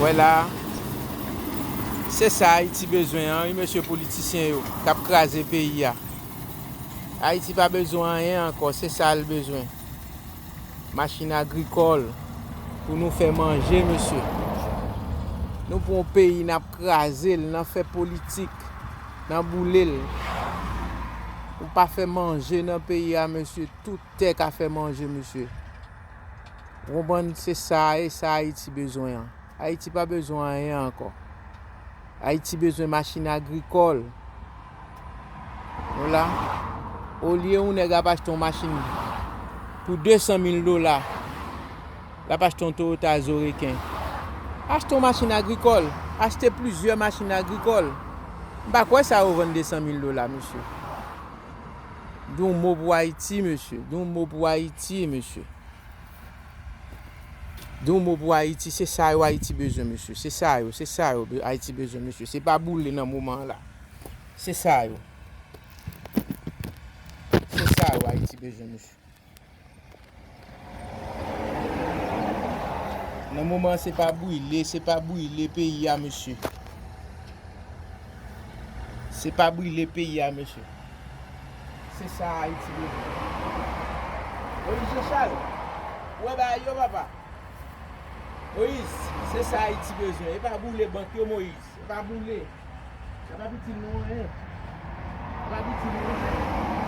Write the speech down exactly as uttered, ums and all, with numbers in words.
Wè la, se sa Ayiti bezwen an, wi, mesye politisyen yo, k ap kraze peyi a. Ayiti pa bezwen anyen ankò, se sa l bezwen. Machin agrikòl pou nou fè manje, mesye. Nou pran yon peyi, n ap kraze l, n ap fè politik, n ap boule l. Ou pa fè manje nan peyi a, mesye. Tout tè ka fè manje, mesye. Ou konprann? Se sa, e sa Ayiti bezwen an. Ayiti pa bezwen anyen ankò. Ayiti bezwen machin agrikòl. Nou la. Olye yon nèg ap achte yon machin pou de san mil dola, l ap achte yon Toyota Zoreken. Achte yon machin agrikòl. Achte plizyè machin agrikòl. M pa kwè sa yo vann de san mil dola, mesye. Di yon mo pou Ayiti, mesye. Di yon mo pou Ayiti, mesye. Di yon mo pou Ayiti, se sa yo Ayiti bezwen, mesye. Se sa yo, se sa yo be- Ayiti bezwen, mesye. Se pa boule nan moman an la. Se sa yo. Se sa yo Ayiti bezwen, mesye. Nan moman an, se pa brile, se pa brile peyi a, mesye. Se pa brile peyi a, mesye. Se sa Ayiti bezwen. Moyiz Jan Chal, ou wè bagay yo, papa? Moyiz, se sa Ayiti bezwen. E pa boule bank yo, Moyiz. E pa boule. Sa p ap itil nou anyen. Sa p ap itil nou anyen.